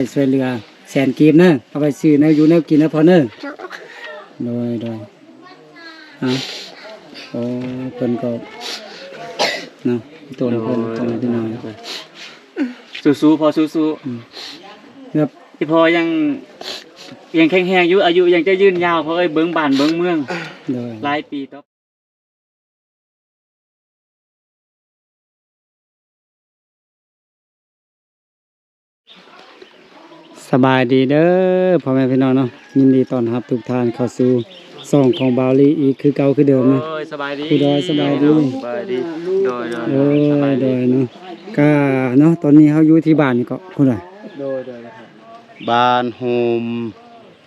ຊ່ວຍເຫຼືອແສນກີບເດີ ເອົາໄປຊື້ແນວຢູ່ແນວກິນເດີພໍ່ເດີ. ໂດຍ ໂດຍ ອາ ໂອ້ ເພິ່ນກໍເນາະ ຕົນເພິ່ນ ໂດຍ ພໍ່ແມ່ພີ່ນ້ອງ ໂດຍ ໂດຍ ສູ້ໆ ພໍ່ ສູ້ໆ ອືມ ແບບ ອີ່ພໍ່ຍັງ ຍັງແຂງແຮງຢູ່ ອາຍຸຍັງຈະຍືນຍາວ ພໍ່ເອີຍ ເບິ່ງບ້ານເບິ່ງເມືອງ ໂດຍ ຫຼາຍປີຕໍ່ ສະບາຍດີເດີພໍ່ແມ່ພີ່ນ້ອງເນາະ ຍິນດີຕ້ອນຮັບທຸກທ່ານເຂົ້າສູ່ຊ່ອງຂອງບ່າວລີອີກຄືເກົ່າຄືເດີມເນາະ. ໂດຍ ສະບາຍດີ ຄູດອຍ ສະບາຍດີ ສະບາຍດີ ໂດຍ ໂດຍ ໂດຍ ໂດຍ ສະບາຍດີ ໂດຍເນາະ. ກະເນາະ ຕອນນີ້ເຮົາຢູ່ທີ່ບ້ານນີ້ເກາະ ຄູດອຍ ໂດຍ ໂດຍ ບ້ານໂຮມ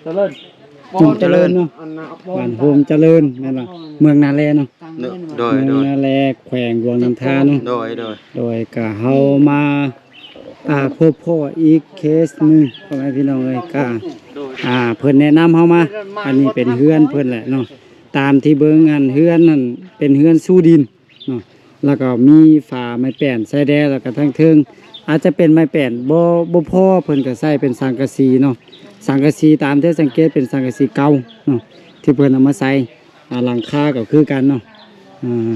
ຈະເລີນ ໂຮມຈະເລີນເນາະ ບ້ານໂຮມຈະເລີນ ແມ່ນບໍ່ ເມືອງນາແລເນາະ ໂດຍ ເມືອງນາແລ ແຂວງຫຼວງນ້ຳທາເນາະ ໂດຍ ໂດຍ ໂດຍ ກະເຮົາມາ ອ່າ ພົບພໍ້ອີກເຄສໜຶ່ງ ພໍ່ແມ່ພີ່ນ້ອງເອີຍ ກະ ອ່າ ເພິ່ນແນະນຳເຮົາມາ ອັນນີ້ເປັນເຮືອນເພິ່ນແຫຼະເນາະ ຕາມທີ່ເບິ່ງ ອັນເຮືອນນັ້ນເປັນເຮືອນຊູດິນ ເນາະ ແລ້ວກໍມີຝາໄມ້ແປ້ນໃສ່ແດ່ ແລ້ວກໍທາງເທິງອາດຈະເປັນໄມ້ແປ້ນ ບໍ່ ບໍ່ພໍ ເພິ່ນກໍໃສ່ເປັນສັງກະສີເນາະ ສັງກະສີຕາມທີ່ສັງເກດເປັນສັງກະສີເກົ່າເນາະ ທີ່ເພິ່ນເອົາມາໃສ່ ອ່າ ຫຼັງຄາກໍຄືກັນເນາະ. ອ່າ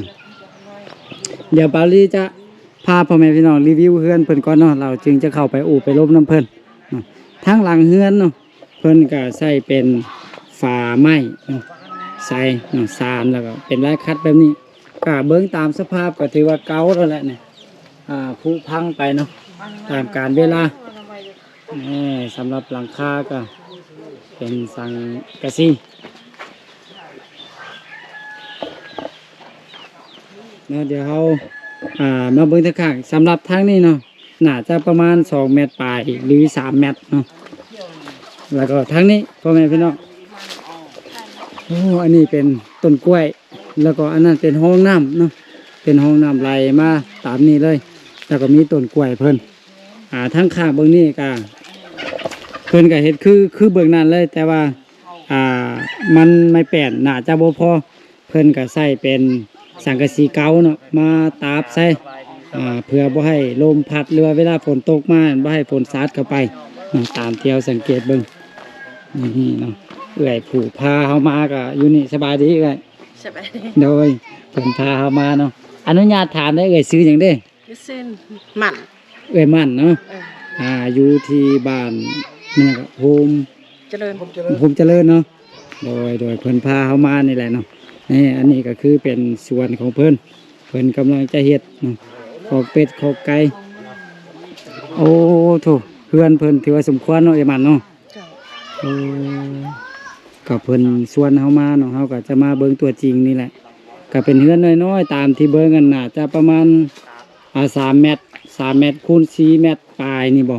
ດຽວບ່າວລີຈະພາພໍ່ແມ່ພີ່ນ້ອງຣີວິວເຮືອນເພິ່ນກ່ອນເນາະ ລາວຈຶ່ງຈະເຂົ້າໄປໂອ້ໄປລົມນຳເພິ່ນເນາະ. ທາງຫຼັງເຮືອນເນາະ ເພິ່ນກະໃສ່ເປັນຝາໄມ້ເນາະ ໃສ່ເນາະ ສານ ແລ້ວກໍເປັນລາຍຂັດແບບນີ້ ກະເບິ່ງຕາມສະພາບກໍຖືວ່າເກົ່າແລ້ວແຫຼະນີ້ ອ່າ ຜຸພັງໄປເນາະ ຕາມການເວລາ. ນີ້ ສຳລັບຫຼັງຄາກໍເປັນສັງກະສີເນາະ. ດຽວເຮົາ ອ່າ ມາເບິ່ງທາງຂ້າງ ສຳລັບທາງນີ້ເນາະ ໜ້າຈະປະມານສອງແມັດປາຍ ຫຼື ສາມແມັດເນາະ. ແລ້ວກໍທາງນີ້ ພໍ່ແມ່ພີ່ນ້ອງ ໂອ້ ອັນນີ້ເປັນຕົ້ນກ້ວຍ ແລ້ວກໍອັນນັ້ນເປັນຮ່ອງນ້ຳເນາະ ເປັນຮ່ອງນ້ຳໄຫຼມາຕາມນີ້ເລີຍ ແລ້ວກໍມີຕົ້ນກ້ວຍເພິ່ນ. ອ່າ ທາງຂ້າງເບື້ອງນີ້ກໍ ເພິ່ນກໍເຮັດຄື ຄືເບື້ອງນັ້ນເລີຍ ແຕ່ວ່າ ອ່າ ມັນໄມ້ແປ້ນໜ້າຈະບໍ່ພໍ ເພິ່ນກໍໃຊ້ເປັນສັງກະສີເກົ່າເນາະ ມາຕາບໃສ່ ອ່າ ເພື່ອບໍ່ໃຫ້ລົມພັດ ຫຼືວ່າເວລາຝົນຕົກມາ ບໍ່ໃຫ້ຝົນສາດເຂົ້າໄປເນາະ ຕາມທີ່ເຮົາສັງເກດເບິ່ງ. ນີ້ເນາະ ເອື້ອຍຜູ້ພາເຮົາມາກໍຢູ່ນີ້. ສະບາຍດີເອື້ອຍ. ສະບາຍດີ. ໂດຍ ເພິ່ນພາເຮົາມາເນາະ. ອະນຸຍາດຖາມໄດ້ ເອື້ອຍຊື່ຫຍັງເດ້? ຊື່ໝັ້ນ. ເອື້ອຍໝັ້ນເນາະ. ເອີ ອ່າ ຢູ່ທີ່ບ້ານ ແມ່ນຫຍັງ ໂຮມຈະເລີນ ໂຮມຈະເລີນເນາະ. ໂດຍ ໂດຍ ເພິ່ນພາເຮົາມານີ້ແຫຼະເນາະ. ນີ້ ອັນນີ້ກໍຄືເປັນສວນຂອງເພິ່ນ ເພິ່ນກຳລັງຈະເຮັດເນາະ ຄອກເປັດຄອກໄກ່. ໂອ້ໂທ້ ເຮືອນເພິ່ນຖືວ່າສົມຄວນເນາະ ເອື້ອຍໝັ້ນເນາະ. ເຈົ້າ. ໂອ້ ກໍເພິ່ນຊວນເຮົາມາເນາະ ເຮົາກໍຈະມາເບິ່ງຕົວຈິງນີ້ແຫຼະ. ກໍເປັນເຮືອນນ້ອຍໆ ຕາມທີ່ເບິ່ງຫັ້ນ ໜ້າຈະປະມານ ອ່າ ສາມແມັດ ສາມແມັດຄູນສີ່ແມັດປາຍນີ້ບໍ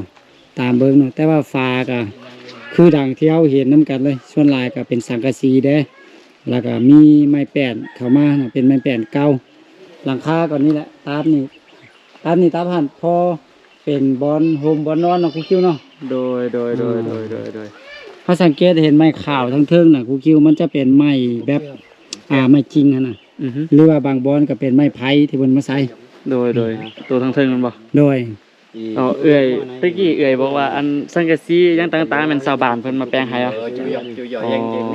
ຕາມເບິ່ງເນາະ. ແຕ່ວ່າຝາກໍຄືດັ່ງທີ່ເຮົາເຫັນນຳກັນເລີຍ ສ່ວນຫຼາຍກໍເປັນສັງກະສີເດ້ ແລ້ວກໍມີໄມ້ແປ້ນເຂົ້າມາເນາະ ເປັນໄມ້ແປ້ນເກົ່າ. ຫຼັງຄາກໍນີ້ແຫຼະ ຕາບນີ້ ຕາບນີ້ຕາບຫັ້ນ ພໍເປັນບ່ອນໂຮມບ່ອນນອນເນາະ ຄູຄິວເນາະ. ໂດຍ ໂດຍ ໂດຍ ໂດຍ ໂດຍ ໂດຍ. ເຮົາສັງເກດເຫັນໄມ້ຂາວທາງເທິງນະ ຄູຄິວ ມັນຈະເປັນໄມ້ແບບ ອ່າ ໄມ້ຈິງຫັ້ນນະ ອືຮຶ ຫຼືວ່າບາງບ່ອນກໍເປັນໄມ້ໄຜ່ທີ່ເພິ່ນມາໃສ່. ໂດຍ ໂດຍ ໂຕທາງເທິງນັ້ນບໍ? ໂດຍ. ອໍ ເອື້ອຍ ຕະກີ້ເອື້ອຍບອກວ່າ ອັນສັງກະສີຫຍັງຕ່າງໆ ແມ່ນຊາວບ້ານເພິ່ນມາແປງໃຫ້ຫວາ?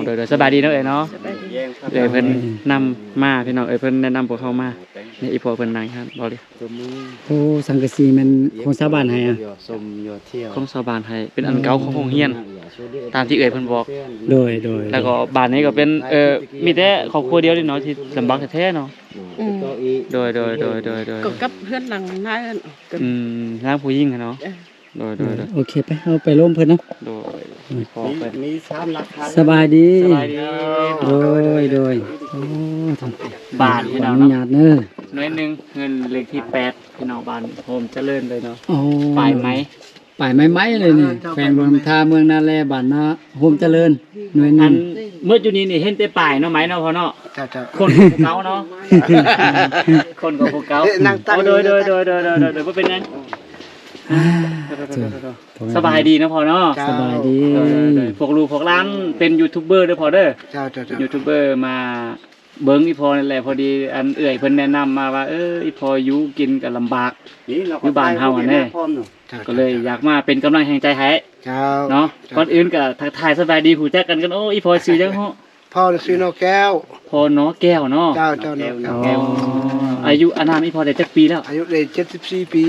ໂດຍ ໂດຍ ສະບາຍດີເນາະເອື້ອຍເນາະ. ສະບາຍດີ. ເອື້ອຍເພິ່ນນຳມາ ພີ່ນ້ອງເອີຍ ເພິ່ນແນະນຳພວກເຮົາມາ. ນີ້ ອີ່ພໍ່ເພິ່ນນັ່ງຫັ້ນ ເວົ້າເລີຍ. ໂອ້ ສັງກະສີແມ່ນຂອງຊາວບ້ານໃຫ້ອະ? ຂອງຊາວບ້ານໃຫ້ ເປັນອັນເກົ່າຂອງໂຮງຮຽນ ຕາມທີ່ເອື້ອຍເພິ່ນບອກ. ໂດຍ ໂດຍ. ແລ້ວກໍບ້ານນີ້ກໍເປັນ ເອີ ມີແຕ່ຄອບຄົວດຽວນີ້ເນາະ ທີ່ລຳບາກແທ້ໆເນາະ. ອືມ ໂດຍ ໂດຍ ໂດຍ ໂດຍ ໂດຍ. ກໍກັບເຮືອນຫຼັງນັ້ນ. ອືມ ທາງຜູ້ຍິງຫັ້ນເນາະ. ເອີ ໂດຍ ໂດຍ ໂດຍ. ໂອເຄ ໄປ ເຮົາໄປລົມເພິ່ນເນາະ. ໂດຍ ມີ ມີສາມຫຼັງຄາ. ສະບາຍດີ. ສະບາຍດີ. ໂດຍ ໂດຍ. ໂອ້ ບ້ານພີ່ນ້ອງເນາະ ໜ່ວຍໜຶ່ງ ເຮືອນເລກທີແປດ ພີ່ນ້ອງ ບ້ານໂຮມຈະເລີນເລີຍເນາະ. ໂອ້ ປາຍໄມ້ ປາຍໄມ້ໆເລີຍນີ້ ແຂວງຫຼວງນ້ຳທາ ເມືອງນາແລ ບ້ານນາໂຮມຈະເລີນ ໜ່ວຍໜຶ່ງ. ອັນໝົດຢູ່ນີ້ນີ້ ເຫັນແຕ່ປາຍເນາະ ໄມ້ເນາະ ພໍ່ເນາະ. ເຈົ້າ ເຈົ້າ. ຄົນກໍຜູ້ເກົ່າເນາະ ຄົນກໍຜູ້ເກົ່າ. ເອີ ນັ່ງຕັ້ງ. ໂອ້ ໂດຍ ໂດຍ ໂດຍ ບໍ່ເປັນຫຍັງ. ອ່າ ສະບາຍດີເນາະພໍ່ເນາະ. ເຈົ້າ ສະບາຍດີ. ໂດຍ ໂດຍ ໂດຍ. ພວກລູກພວກຫຼານເປັນຢູທູບເບີເດີພໍ່ເດີ. ເຈົ້າ ເຈົ້າ ເຈົ້າ. ຢູທູບເບີມາເບິ່ງອີ່ພໍ່ນີ້ແຫຼະ ພໍດີອັນເອື້ອຍເພິ່ນແນະນຳມາວ່າ ເອີ ອີ່ພໍ່ຢູ່ກິນກໍລຳບາກ ຢູ່ບ້ານເຮົາຫັ້ນແດ່ ກໍເລີຍຢາກມາເປັນກຳລັງແຮງໃຈໃຫ້. ເຈົ້າ ເນາະ ເຈົ້າ ກ່ອນອື່ນກໍທັກທາຍສະບາຍດີ ຮູ້ຈັກກັນກ່ອນ. ໂອ້ ອີ່ພໍ່ຊື່ຫຍັງເນາະ? ພໍ່ຊື່ໜໍແກ້ວ. ພໍ່ໜໍແກ້ວເນາະ. ເຈົ້າ ເຈົ້າ ໜໍແກ້ວ. ອໍ ອາຍຸອານາມອີ່ພໍ່ໄດ້ຈັກປີແລ້ວ? ອາຍຸໄດ້ເຈັດສິບສີ່ປີ.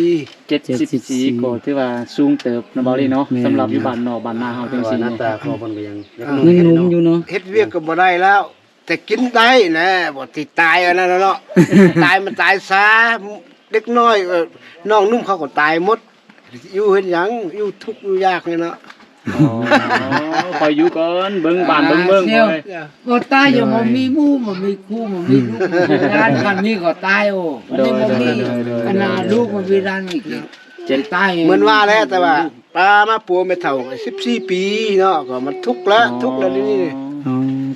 ເຈັດສິບສີ່ ເຈັດສິບສີ່ ກໍຖືວ່າສູງເຕີບເນາະ ເບົາລີເນາະ. ແມ່ນ ສຳລັບຢູ່ ແມ່ນ ບ້ານນອກບ້ານນາເຮົາຈັ່ງຊີ້ ແຕ່ວ່າໜ້າຕາພໍ່ເພິ່ນກໍຍັງ ອ່າ ຍັງໜຸ່ມຢູ່ເນາະ. ເຮັດວຽກກໍບໍ່ໄດ້ແລ້ວ ແຕ່ກິນໄດ້ນະ ບໍ່ຊິຕາຍອັນນັ້ນເນາະ. ຕາຍມັນຕາຍຊ້າ ເດັກນ້ອຍ ເອີ ນ້ອງໜຸ່ມເຂົາກໍຕາຍໝົດ. ຢູ່ເຮັດຫຍັງ ຢູ່ທຸກຢູ່ຍາກນີ້ເນາະ. ອໍ ຄອຍຢູ່ກ່ອນ ເບິ່ງບ້ານເບິ່ງເມືອງ. ອ່າ ບໍ່ຕາຍ ຍັງບໍ່ມີໝູ່ ບໍ່ມີຄູ່ ບໍ່ມີລູກ ບໍ່ມີຫຼານ. ຄັນມີກໍຕາຍ. ໂອ້ ໂດຍ ບໍ່ມີ ໂດຍ ໂດຍ ອັນນ່າ ໂດຍ ລູກບໍ່ມີຫຼານນີ້ ເຈັບຕາຍ. ເໝືອນວ່າແຫຼະ ແຕ່ວ່າ ປາມາປົວແມ່ເຖົ້າສິບສີ່ປີເນາະ ກໍມັນທຸກລະ ອໍ ທຸກລະນີ້. ອໍ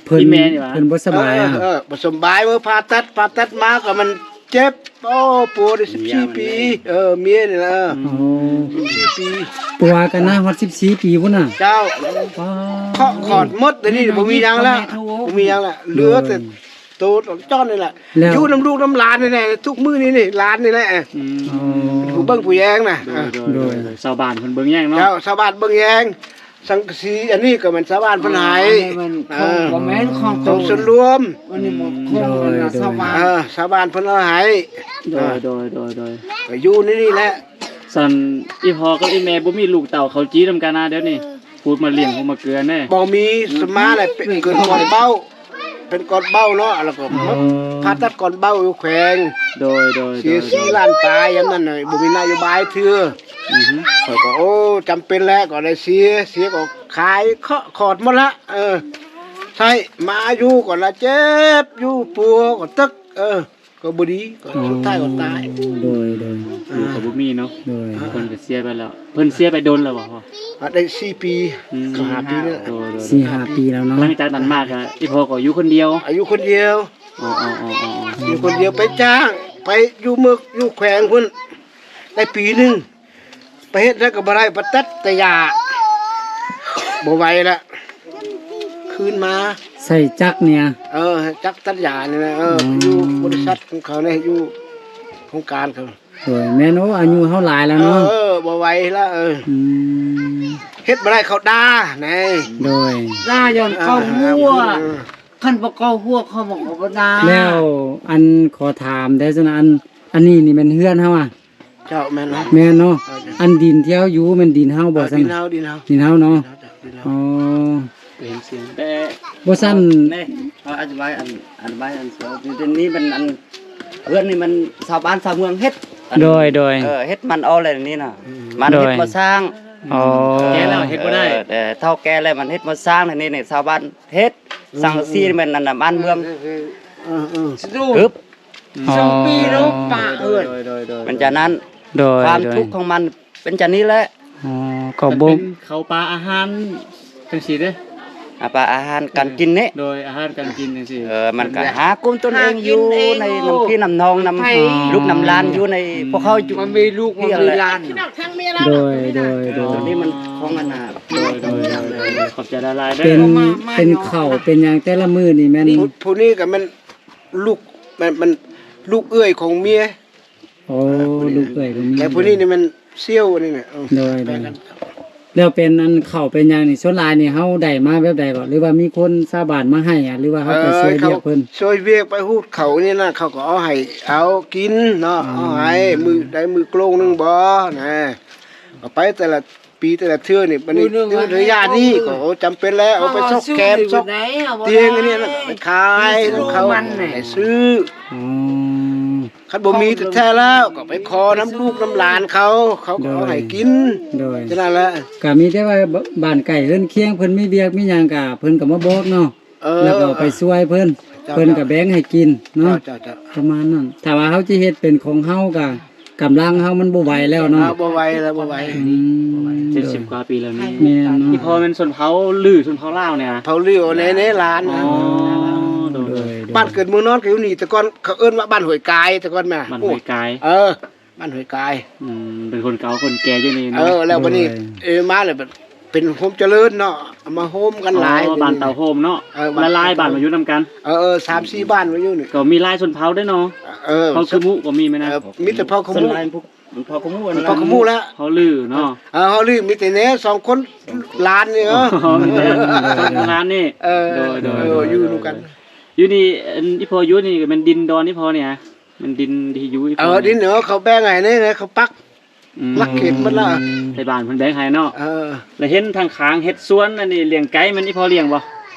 ເພິ່ນ ອີ່ແມ່ນີ້ຫວາ? ເພິ່ນບໍ່ສະບາຍ. ເອີ ເອີ ບໍ່ສະບາຍ ເມື່ອຜ່າຕັດ ຜ່າຕັດມາກໍມັນເຈັບ. ໂອ້ ປົວໄດ້ສິບສີ່ປີ. ເອີ ເມຍນີ້ລະ. ອໍ ສິບສີ່ປີ ປົວກັນນະ ຮອດສິບສີ່ປີພຸ້ນນະ. ເຈົ້າ ປາ ເຄາະຂອດໝົດ ດຽວນີ້ບໍ່ມີຫຍັງລະ ບໍ່ມີຫຍັງລະ ເຫຼືອແຕ່ ໂຕຕອນຈ້ອນນີ້ແຫຼະ ແລ້ວ ຢູ່ນຳລູກນຳຫຼານນີ້ແຫຼະ ທຸກມື້ນີ້ນີ້ ຫຼານນີ້ແຫຼະ. ອືມ ເປັນຜູ້ເບິ່ງຜູ້ແຍງນະ. ໂດຍ ໂດຍ ໂດຍ ໂດຍ ຊາວບ້ານເພິ່ນເບິ່ງແຍງເນາະ. ເຈົ້າ ຊາວບ້ານເບິ່ງແຍງ. ສັງກະສີອັນນີ້ກໍແມ່ນຊາວບ້ານເພິ່ນໃຫ້. ອໍ ອັນນີ້ມັນ ເອີ ບໍ່ແມ່ນຂອງ ຂອງສ່ວນລວມ. ອັນນີ້ມັນຂອງ ໂດຍ ອັນນ່າ ໂດຍ ຊາວບ້ານ ເອີ ຊາວບ້ານເພິ່ນເອົາໃຫ້. ໂດຍ ອ່າ ໂດຍ ໂດຍ ໂດຍ ກໍຢູ່ໃນນີ້ແຫຼະ. ຊັ້ນ ອີ່ພໍ່ກັບອີ່ແມ່ບໍ່ມີລູກເຕົ້າເຂົ້າຈີນຳກັນນະ ດຽວນີ້ ປູດມາລ້ຽງ ປູດມາເກືອແດ່? ບໍ່ມີ. ສ່ວນມາກແຫຼະ ເປັນ ເກີດກ່ອນເບົ້າ ເປັນກ່ອນເບົ້າເນາະ ແລ້ວກໍ ອໍ ຜ່າຕັດກ່ອນເບົ້າຢູ່ແຂວງ. ໂດຍ ໂດຍ ເສຍ ໂດຍ ສີ່ລ້ານປາຍ ຍາມນັ້ນນະ ບໍ່ມີນະໂຍບາຍເທື່ອ. ອືຮຶ ຂ້ອຍກໍ ໂອ້ ຈຳເປັນແລ້ວ ກໍໄດ້ເສຍ ເສຍກໍຂາຍເຄາະຂອດໝົດລະ. ເອີ ໃຊ້ມາຢູ່ກໍລະເຈັບ ຢູ່ປົວກໍຕຶກ ເອີ ກໍບໍ່ດີ ກໍ ອໍ ສຸດທ້າຍກໍຕາຍ. ໂດຍ ໂດຍ ລູກກໍບໍ່ມີເນາະ. ໂດຍ ອ່າ ເພິ່ນກໍເສຍໄປແລ້ວ. ເພິ່ນເສຍໄປດົນແລ້ວບໍ່? ອາ ໄດ້ສີ່ປີ ອືມ ກໍຫ້າປີແລ້ວ. ໂດຍ ໂດຍ ສີ່ຫ້າປີແລ້ວເນາະ. ຫຼັງຈາກນັ້ນມາກໍ ອີ່ພໍ່ກໍຢູ່ຄົນດຽວ ອາ ຢູ່ຄົນດຽວ. ອໍ ອໍ ຢູ່ຄົນດຽວ ໄປຈ້າງ ໄປຢູ່ເມືອງຢູ່ແຂວງພຸ້ນ ໄດ້ປີໜຶ່ງ ໄປເຮັດແລ້ວກໍບໍ່ໄດ້ ໄປຕັດແຕ່ຫຍ້າ ບໍ່ໄຫວລະ ຄືນມາ. ໃສ່ຈັກນີ້? ເອີ ຈັກຕັດຫຍ້ານີ້ແຫຼະ. ເອີ ອໍ ຢູ່ບໍລິສັດຂອງເຂົານີ້ ຢູ່ໂຄງການເຂົາ. ໂດຍ ແມ່ນ. ໂອ້ ອາຍຸເຮົາຫຼາຍແລ້ວເນາະ. ເອີ ບໍ່ໄຫວລະ. ເອີ ອືມ ເຮັດບໍ່ໄດ້ ເຂົາດ່າແດ່. ໂດຍ ດ່າຍ້ອນເກົາຫົວ. ເອີ ຄັນບໍ່ເກົາຫົວ ເຂົາບໍ່ ເຂົາບໍ່ດ່າ. ແລ້ວ ອັນ ຂໍຖາມແດ່ຊັ້ນນະ ອັນ ອັນນີ້ນີ້ແມ່ນເຮືອນເຮົາອະ? ເຈົ້າ ແມ່ນແລ້ວ. ແມ່ນເນາະ. ເອີ ອັນດິນທີ່ເຮົາຢູ່ແມ່ນດິນເຮົາບໍ່ຊັ້ນ? ເອີ ດິນເຮົາ ດິນເຮົາ ດິນເຮົາເນາະ. ເຈົ້າ ດິນເຮົາ. ອໍ ເຫັນສຽງແຕ່ ບໍ່ຊັ້ນ ນີ້ ເຂົາອະທິບາຍ ອັນ ອະທິບາຍ ອັນ ເຂົາ ນີ້ມັນ ອັນ ເຮືອນນີ້ມັນຊາວບ້ານຊາວເມືອງເຮັດ. ໂດຍ ໂດຍ ເອີ ເຮັດມັນເອົາແລ້ວນີ້ນະ. ອືມ ມັນເຮັດ ໂດຍ ບໍ່ສ້າງ. ອໍ ແກ່ແລ້ວເຮັດບໍ່ໄດ້. ເອີ ແຕ່ເຖົ້າແກ່ແລ້ວມັນເຮັດບໍ່ສ້າງ. ນີ້ ນີ້ ຊາວບ້ານເຮັດ. ອືມ ສັງກະສີແມ່ນອັນນະ ບ້ານເມືອງ. ເອີ ເອີ ອຶບ ສອງປີແລ້ວປະເອີ້ນ. ໂດຍ ໂດຍ ໂດຍ ເປັນຈັ່ງນັ້ນ. ໂດຍ ຄວາມ ໂດຍ ທຸກຂອງມັນເປັນຈັ່ງນີ້ແຫຼະ. ອໍ ກໍບໍ່ ເປັນເຂົ້າປາອາຫານຈັ່ງຊີ້ເດ້. ອາ ປາອາຫານການກິນນີ້. ໂດຍ ອາຫານການກິນຈັ່ງຊີ້. ເອີ ມັນກໍຫາກຸ້ມຕົນເອງຢູ່ໃນນ້ຳພີ່ນ້ຳນ້ອງ ນຳ ໃຜ ລູກນຳຫຼານຢູ່ໃນ ອືມ ພວກເຮົາຢູ່. ມັນມີລູກມັນມີຫຼານ. ໂດຍ ໂດຍ ໂດຍ ຕົວນີ້ມັນຂອງອັນນ່າ. ໂດຍ ໂດຍ ໂດຍ ຂອບໃຈຫຼາຍໆເດີ. ເປັນ ເປັນເຂົ້າເປັນຫຍັງແຕ່ລະມື້ນີ້ແມ່ນ ຜູ້ ຜູ້ນີ້ກໍແມ່ນ ລູກ ມັນ ມັນ ລູກເອື້ອຍຂອງເມຍ. ໂອ້ ເອີ ຜູ້ນີ້ ລູກເອື້ອຍຂອງເມຍ. ແລ້ວຜູ້ນີ້ນີ້ແມ່ນສ່ຽວອັນນີ້ນະ. ເອີ ໂດຍ ໂດຍ ແລ້ວເປັນອັນເຂົ້າເປັນຫຍັງນີ້ ສ່ວນຫຼາຍນີ້ເຮົາໄດ້ມາແບບໃດເກາະ ຫຼືວ່າມີຄົນຊາວບ້ານມາໃຫ້ອະ ຫຼືວ່າເຮົາໄປ ເອີ ຊ່ວຍວຽກເພິ່ນ? ເຂົາຊ່ວຍວຽກໄປຮູດເຂົ້ານີ້ນະ ເຂົາກໍເອົາໃຫ້ ເອົາກິນເນາະ. ອໍ ເອົາໃຫ້ ມື້ໃດມື້ໂກລງໜຶ່ງບໍ່ນະ ເອົາໄປແຕ່ລະ ປີແຕ່ລະເທື່ອນີ້ ບັດນີ້ ມື້ໜຶ່ງ ເທື່ອ ອາທິດ ລະຍະນີ້ກໍ ໂອ້ ຈຳເປັນແລ້ວ ເອົາໄປຊອກແຄມ ຊອກຕຽງອັນນີ້ນະ ໄປຂາຍນຳເຂົາ ໄປຊື້. ອືມ ຄັນບໍ່ມີແທ້ໆແລ້ວ ກໍໄປຂໍນຳລູກນຳຫຼານເຂົາ ເຂົາກໍເອົາໃຫ້ກິນ. ໂດຍ ຈັ່ງນັ້ນແຫຼະ. ກໍມີແຕ່ວ່າ ບ- ບ້ານໃກ້ເຮືອນຄຽງເພິ່ນມີວຽກມີຫຍັງກໍເພິ່ນກໍມາບອກເນາະ. ເອີ ແລ້ວກໍໄປຊ່ວຍເພິ່ນ ເຈົ້າ ເພິ່ນກໍແບ່ງໃຫ້ກິນເນາະ. ເຈົ້າ ເຈົ້າ ເຈົ້າ ປະມານນັ້ນ. ຖ້າວ່າເຮົາຈະເຮັດເປັນຂອງເຮົາກໍກຳລັງເຮົາມັນບໍ່ໄຫວແລ້ວເນາະ. ເອີ ບໍ່ໄຫວແລ້ວ ບໍ່ໄຫວ. ອືມ ເຈັດສິບກວ່າປີແລ້ວນີ້. ແມ່ນເນາະ. ອີ່ພໍ່ແມ່ນຊົນເຜົ່າລື ຊົນເຜົ່າລາວນີ້ຫວາ? ເຜົ່າລື ໃນ ໃນລານ. ອໍ ໂດຍ ໂດຍ ໂດຍ ໂດຍ. ບ້ານເກີດເມືອງນອນກໍຢູ່ນີ້ ແຕ່ກ່ອນເຂົາເອີ້ນວ່າບ້ານຫ້ວຍກາຍ ແຕ່ກ່ອນແມ່ນ. ບ້ານຫ້ວຍກາຍ. ເອີ ບ້ານຫ້ວຍກາຍ. ອືມ ເປັນຄົນເກົ່າຄົນແກ່ຢູ່ນີ້ເນາະ. ເອີ ແລ້ວບັດນີ້ ໂດຍ ເອີ ມາແລ້ວບັດເປັນໂຮມຈະເລີນເນາະ ເອົາມາໂຮມກັນຫຼາຍ. ອໍ ບ້ານເຕົ້າໂຮມເນາະ. ເອີ ຫຼາຍໆບ້ານມາຢູ່ນຳກັນ. ເອີ ເອີ ສາມສີ່ບ້ານມາຢູ່ນີ້ ກໍມີຫຼາຍຊົນເຜົ່າເດ້ເນາະ. ເອີ ເຜົ່າຂະມຸກໍມີແມ່ນນະ. ເອີ ມີແຕ່ເຜົ່າຂະມຸ. ສ່ວນຫຼາຍພວກ ມັນພໍກະໝູ່ ມັນພໍກະໝູ່ແລ້ວ ເຮົາລືເນາະ ເອີ ເຮົາລື ມີແຕ່ແນ່ສອງຄົນ ສອງຄົນ ຫຼານນີ້ ເອີ ສອງຄົນຫຼານນີ້ ເອີ ໂດຍໆ ເອີ ຢູ່ນຳກັນ ຢູ່ນີ້ ອັນ ອີ່ພໍ່ຢູ່ນີ້ກໍແມ່ນດິນດອນອີ່ພໍ່ນີ້ຫະ ແມ່ນດິນທີ່ຢູ່ອີ່ພໍ່ ເອີ ດິນ ເອີ ເຂົາແບ່ງໃຫ້ແນ່ ເຂົາປັກ ອືມ ຫຼັກເຂດໝົດລະ ໄທບ້ານເພິ່ນແບ່ງໃຫ້ເນາະ ເອີ ແລ້ວເຫັນທາງຂ້າງເຮັດສວນ ອັນນີ້ລ້ຽງໄກ່ ແມ່ນອີ່ພໍ່ລ້ຽງບໍ່?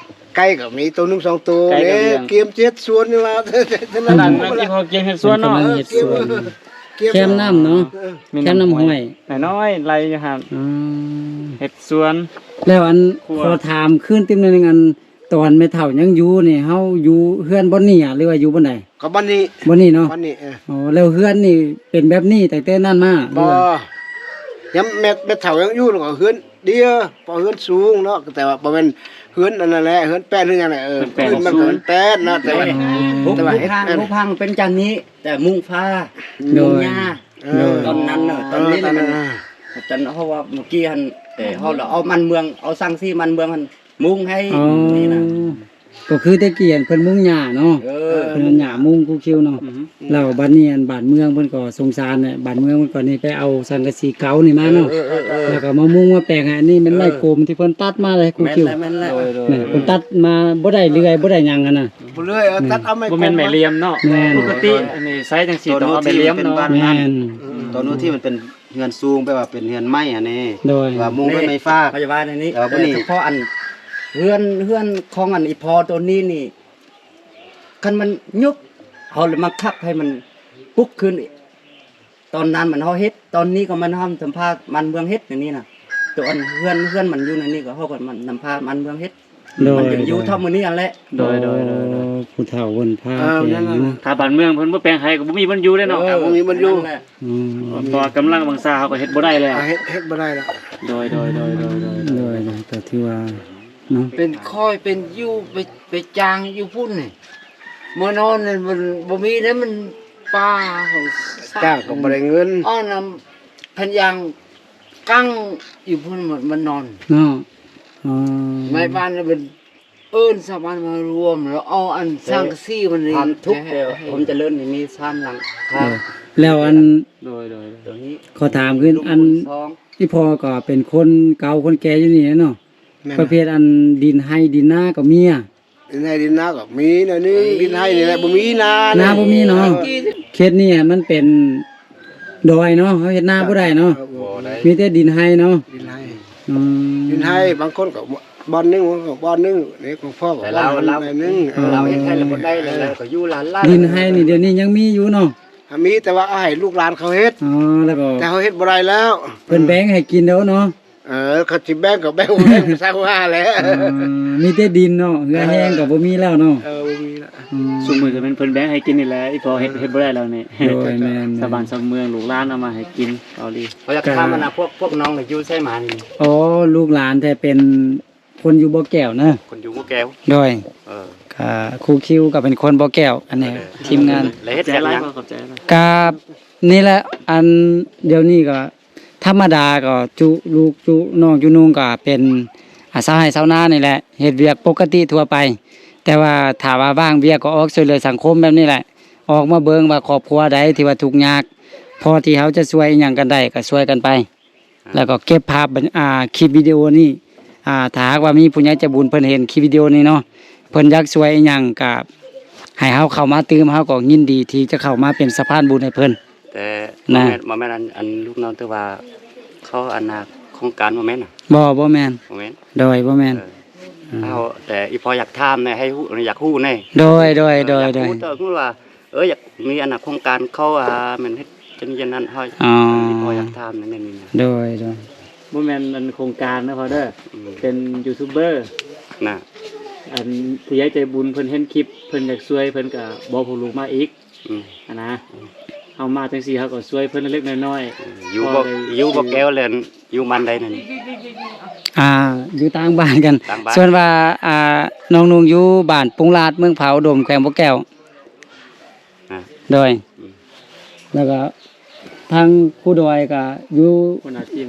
ໄກ່ກໍມີໂຕໜຶ່ງສອງໂຕ ໄກ່ກໍລ້ຽງ ແນ່ ກຽມເຈັດສວນນີ້ວ່າ ນັ້ນ ອີ່ພໍ່ກຽມເຮັດສວນເນາະ ເອີ ກຽມ ແຄມນ້ຳເນາະ ເອີ ແຄມນ້ຳຫ້ວຍ ນ້ອຍໆ ໄຫຼຢູ່ຫັ້ນ ອືມ ເຮັດສວນ ແລ້ວອັນ ຄົວ ຂໍຖາມຄືນຕິດໜ້ອຍໜຶ່ງ ອັນ ຕອນແມ່ເຖົ້າຍັງຢູ່ນີ້ ເຮົາຢູ່ເຮືອນບ່ອນນີ້ຫວາ ຫຼືວ່າຢູ່ບ່ອນໃດ? ກໍບ່ອນນີ້ ບ່ອນນີ້ເນາະ ບ່ອນນີ້ ເອີ ອໍ ແລ້ວເຮືອນນີ້ເປັນແບບນີ້ຕັ້ງແຕ່ນັ້ນມາ ບໍ່ ຍັງແມ່ ແມ່ເຖົ້າຍັງຢູ່ ແລ້ວກໍເຮືອນດຽວ ເພາະເຮືອນສູງເນາະ ແຕ່ວ່າບໍ່ແມ່ນເຮືອນອັນນັ້ນແຫຼະ ເຮືອນແປ້ນ ເຮືອນຫຍັງແຫຼະ ເອີ ເຮືອນມັນກໍເປັນແປ້ນເນາະ ແຕ່ວ່າ ແຕ່ວ່າເຮັດ ເອີ ເຮືອນເປັນຈັ່ງນີ້ ແຕ່ມຸງຟ້າ ໂດຍ ມຸງຫຍ້າ ໂດຍ ຕອນນັ້ນເນາະ ຕອນນີ້ ເອີ ຕອນນັ້ນ ເຮົາວ່າມື້ກີ້ຫັ້ນ ເອີ ເຮົາລະເອົາມັນເມືອງ ເອົາສັງກະສີມັນເມືອງຫັ້ນ ມຸງໃຫ້ ອໍ ນີ້ນະ ກໍຄືແຕ່ກີ້ຫັ້ນເພິ່ນມຸງຫຍ້າເນາະ ເອີ ເພິ່ນຫຍ້າມຸງຄູຄິວເນາະ ອືຮຶ ແລ້ວບັດນີ້ອັນບ້ານເມືອງເພິ່ນກໍສົງສານແຫຼະ ບ້ານເມືອງເພິ່ນກໍນີ້ໄປເອົາສັງກະສີເກົ່ານີ້ມາເນາະ ເອີ ເອີ ເອີ ແລ້ວກໍມາມຸງມາແປງໃຫ້ ອັນນີ້ແມ່ນໄມ້ກົມທີ່ເພິ່ນຕັດມາເລີຍຄູຄິວ ແມ່ນແຫຼະ ແມ່ນແຫຼະ ໂດຍໆ ແມ່ນ ເພິ່ນຕັດມາບໍ່ໄດ້ເລື່ອຍບໍ່ໄດ້ຫຍັງຫັ້ນນະ ບໍ່ເລື່ອຍ ເອີ ຕັດເອົາໄມ້ກົມ ບໍ່ແມ່ນໄມ້ຫຼ່ຽມເນາະ ແມ່ນ ປົກກະຕິອັນນີ້ໃຊ້ຈັ່ງຊີ້ຕ້ອງເອົາໄມ້ຫຼ່ຽມເນາະ ແມ່ນ ຕອນໂນ້ນທີ່ມັນເປັນ ເຮືອນສູງ ແປວ່າເປັນເຮືອນໄມ້ຫັ້ນເດ ໂດຍ ວ່າມຸງດ້ວຍໄມ້ຟາກ ເຂົາຈະວ່າແນວນີ້ ແຕ່ວ່າມື້ນີ້ ສະເພາະອັນເຮືອນ ເຮືອນຂອງອັນອີ່ພໍ່ໂຕນີ້ນີ້ ຄັນມັນຍຸບ ເຮົາລະມາຂັບໃຫ້ມັນປຸກຄືນອີກ ຕອນນັ້ນມັນເຮົາເຮັດ ຕອນນີ້ກໍມັນຫ້າມນຳພາບ້ານເມືອງເຮັດແນວນີ້ນະ ໂຕອັນເຮືອນ ເຮືອນມັນຢູ່ໃນນີ້ກໍເຮົາກໍນຳພາບ້ານເມືອງເຮັດ ໂດຍ ມັນຈຶ່ງຢູ່ເທົ່າມື້ນີ້ຫັ້ນແຫຼະ ໂດຍໆໆໆ ໂອ້ ຜູ້ເຖົ້າເພິ່ນພາ ເອີ ແປງເນາະ ຖ້າບ້ານເມືອງເພິ່ນບໍ່ແປງໃຫ້ກໍບໍ່ມີບ່ອນຢູ່ເດ້ເນາະ ເອີ ບໍ່ມີບ່ອນຢູ່ ນັ້ນແຫຼະ ອືມ ເພາະວ່າກຳລັງວັງຊາເຮົາກໍເຮັດບໍ່ໄດ້ແລ້ວ ເຮັດ ເຮັດບໍ່ໄດ້ແລ້ວ ໂດຍໆໆໆໆ ໂດຍ ກໍຖືວ່າເນາະ ເປັນຄ້ອຍເປັນຢູ່ ໄປ ໄປຈ້າງຢູ່ພຸ້ນນີ້ ມານອນນີ້ມັນບໍ່ມີເດ້ ມັນປ່າ ຈ້າງກໍບໍ່ໄດ້ເງິນ ອ້ອນນຳພັນຢ່າງ ກັງຢູ່ພຸ້ນໝົດ ມັນນອນເນາະ ອໍ ໃນບ້ານເປັນ ເອີ້ນຊາວບ້ານມາລວມ ແລ້ວເອົາອັນສັງກະສີມັນນີ້ ຄວາມທຸກແຕ່ ໃຫ້ ຄວາມຈະເລີນນີ້ມີສາມຫຼັງຄາ ໂດຍ ແລ້ວອັນ ໂດຍໆໆ ຕົວນີ້ ຂໍຖາມຄື ອັນ ສອງ ອີ່ພໍ່ກໍເປັນຄົນເກົ່າຄົນແກ່ຢູ່ນີ້ແຫຼະເນາະ ແມ່ນ ປະເພດອັນດິນໄຮ່ດິນນາກໍມີອະ ດິນໄຮ່ດິນນາກໍມີໜ້ອຍໜຶ່ງ ເອີ ດິນໄຮ່ນີ້ແຫຼະ ບໍ່ມີນາ ນາບໍ່ມີເນາະ ເອີ ເຂດນີ້ມັນເປັນດອຍເນາະ ເຮົາເຮັດນາບໍ່ໄດ້ເນາະ ບໍ່ໄດ້ ມີແຕ່ດິນໄຮ່ເນາະ ດິນໄຮ່ ອືມ ດິນໄຮ່ ບາງຄົນກໍບ່ອນໜຶ່ງ ບ່ອນໜຶ່ງ ນີ້ຂອງພໍ່ກໍ ແຕ່ລາວ ບ່ອນໜຶ່ງ ລາວເຮັດໄຮ່ແລ້ວບໍ່ໄດ້ ແລ້ວກໍຢູ່ລ້ານໆ ດິນໄຮ່ນີ້ດຽວນີ້ຍັງມີຢູ່ເນາະ ອ່າ ມີ ແຕ່ວ່າເອົາໃຫ້ລູກຫຼານເຂົາເຮັດ ອໍ ແລ້ວກໍ ແຕ່ເຮົາເຮັດບໍ່ໄດ້ແລ້ວ ເພິ່ນແບ່ງໃຫ້ກິນແລ້ວເນາະ ເອີ ຄັນຊິແບ່ງກໍແບ່ງ ບໍ່ແບ່ງກໍຊ່າງວ່າແຫຼະ ເອີ ມີແຕ່ດິນເນາະ ເຮືອແຮງກໍບໍ່ມີແລ້ວເນາະ ເອີ ບໍ່ມີແລ້ວ ອືມ ຊຸມື້ກໍແມ່ນເພິ່ນແບ່ງໃຫ້ກິນນີ້ແຫຼະ ອີ່ພໍ່ເຮັດ ເຮັດບໍ່ໄດ້ແລ້ວນີ້ ໂດຍ ແມ່ນໆ ຊາວບ້ານຊາວເມືອງ ລູກຫຼານເອົາມາໃຫ້ກິນ ເອົາລີ ເຂົາຢາກຖາມ ກະ ອັນນ່າ ພວກ ພວກນ້ອງນີ້ຢູ່ໃສມານີ້ ໂອ້ ລູກຫຼານແທ້ເປັນ ຄົນຢູ່ບໍ່ແກ້ວເນາະ ຄົນຢູ່ບໍ່ແກ້ວ ໂດຍ ເອີ ກະຄູຄິວກໍເປັນຄົນບໍ່ແກ້ວ ອັນນີ້ ເອີ ທີມງານ ແລະເຮັດວຽກຫຍັງ ຂອບໃຈຫຼາຍ ກະນີ້ແຫຼະ ອັນດຽວນີ້ກໍທຳມະດາກໍຈຸລູກຈຸນ້ອງຈຸນຸ່ງ ກໍເປັນ ອາ ຊາວໄຮ່ຊາວນານີ້ແຫຼະ ເຮັດວຽກປົກກະຕິທົ່ວໄປ ແຕ່ວ່າຖ້າວ່າວ່າງວຽກກໍອອກຊ່ວຍເຫຼືອສັງຄົມແບບນີ້ແຫຼະ ອອກມາເບິ່ງວ່າຄອບຄົວໃດທີ່ວ່າທຸກຍາກ ພໍທີ່ເຮົາຈະຊ່ວຍອີ່ຫຍັງກັນໄດ້ກໍຊ່ວຍກັນໄປ ແລ້ວກໍເກັບພາບບັນ ອ່າ ຄລິບວິດີໂອນີ້ ອ່າ ຖ້າຫາກວ່າມີຜູ້ໃຫຍ່ໃຈບຸນເພິ່ນເຫັນຄລິບວິດີໂອນີ້ເນາະ ເພິ່ນຢາກຊ່ວຍອີ່ຫຍັງກໍໃຫ້ເຮົາເຂົ້າມາຕື່ມ ເຮົາກໍຍິນດີທີ່ຈະເຂົ້າມາເປັນສະພານບຸນໃຫ້ເພິ່ນ ແຕ່ ນະ ບໍ່ແມ່ນ ບໍ່ແມ່ນອັນ ອັນລູກນ້ອງ ແຕ່ວ່າເຂົາອັນນ່າ ໂຄງການບໍ່ແມ່ນນະ ບໍ່ ບໍ່ແມ່ນ ບໍ່ແມ່ນ ໂດຍ ບໍ່ແມ່ນ ເອີ ເອີ ເອົາ ແຕ່ອີ່ພໍ່ຢາກຖາມແດ່ ໃຫ້ຮູ້ ຢາກຮູ້ແດ່ ໂດຍ ໂດຍ ເອີ ໂດຍ ຢາກ ໂດຍ ຮູ້ ເອີ ວ່າ ເອີ ຢາກມີອັນນ່າໂຄງການເຂົາ ອ່າ ແມ່ນເຮັດຈັ່ງນີ້ຈັ່ງນັ້ນ ເຮົາ ອໍ ພໍຢາກຖາມແນວນີ້ນະ ໂດຍ ໂດຍ ບໍ່ແມ່ນອັນໂຄງການນະພໍ່ເດີ ອືມ ເປັນຢູທູບເບີນະ ອັນຜູ້ໃຫຍ່ໃຈບຸນເພິ່ນເຫັນຄລິບ ເພິ່ນຢາກຊ່ວຍ ເພິ່ນກະບອກພວກລູກມາອີກ ອືມ ຫັ້ນນະ ເຮົາມາຈັ່ງຊີ້ ເຮົາກໍຊ່ວຍເພິ່ນເລັກໆນ້ອຍໆ ຢູ່ບໍ່ ພໍໄດ້ ຢູ່ບໍ່ແກ້ວແລ້ວ ຢູ່ບ້ານໃດນັ້ນ ອ່າ ຢູ່ຕ່າງບ້ານກັນ ຕ່າງບ້ານ ສ່ວນວ່າ ອ່າ ນ້ອງນຸ່ງຢູ່ບ້ານປຸງລາດ ເມືອງຜາອຸດົມ ແຂວງບໍ່ແກ້ວ ອ່າ ໂດຍ ອືມ ແລ້ວກໍທາງຄູດອຍກໍຢູ່ ຫົວໜ້າທີມ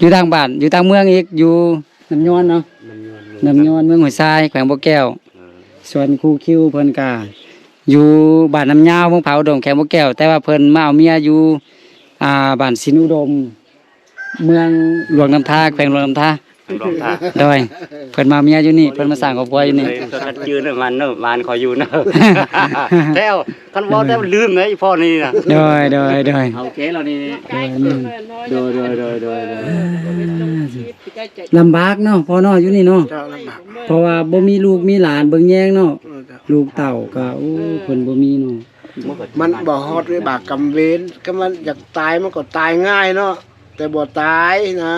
ຢູ່ຕ່າງບ້ານ ຢູ່ຕ່າງເມືອງອີກ ຢູ່ນ້ຳຍອນເນາະ ນ້ຳຍອນ ນ້ຳຍອນ ເມືອງຫ້ວຍຊາຍ ແຂວງບໍ່ແກ້ວ ເອີ ສ່ວນຄູຄິວເພິ່ນກໍຢູ່ບ້ານນ້ຳຍາວ ເມືອງຜາອຸດົມ ແຂວງບໍ່ແກ້ວ ແຕ່ວ່າເພິ່ນມາເອົາເມຍຢູ່ ອ່າ ບ້ານສິນອຸດົມ ເມືອງຫຼວງນ້ຳທາ ແຂວງຫຼວງນ້ຳທາ ຫຼວງນ້ຳທາ ໂດຍ ເພິ່ນມາເມຍຢູ່ນີ້ ເພິ່ນມາສ້າງຄອບຄົວຢູ່ນີ້ ເອີ ກໍຈື່ນຳມັນເນາະ ບ້ານເຂົາຢູ່ເນາະ ແລ້ວ ຄັນເວົ້າແຕ່ລືມເລີຍ ອີ່ພໍ່ນີ້ນະ ໂດຍ ໂດຍ ໂດຍ ໂອເຄແລ້ວນີ້ ໂດຍ ໂດຍ ໂດຍ ໂດຍ ລຳບາກເນາະ ພໍ່ເນາະ ຢູ່ນີ້ເນາະ ເຈົ້າ ລຳບາກ ເພາະວ່າບໍ່ມີລູກມີຫຼານເບິ່ງແຍງເນາະ ເອີ ເຈົ້າ ລູກເຕົ້າກໍ ໂອ້ ເພິ່ນບໍ່ມີເນາະ ມັນບໍ່ຮອດວິບາກກຳເວນ ຄັນມັນຢາກຕາຍມັນກໍຕາຍງ່າຍເນາະ ແຕ່ບໍ່ຕາຍນະ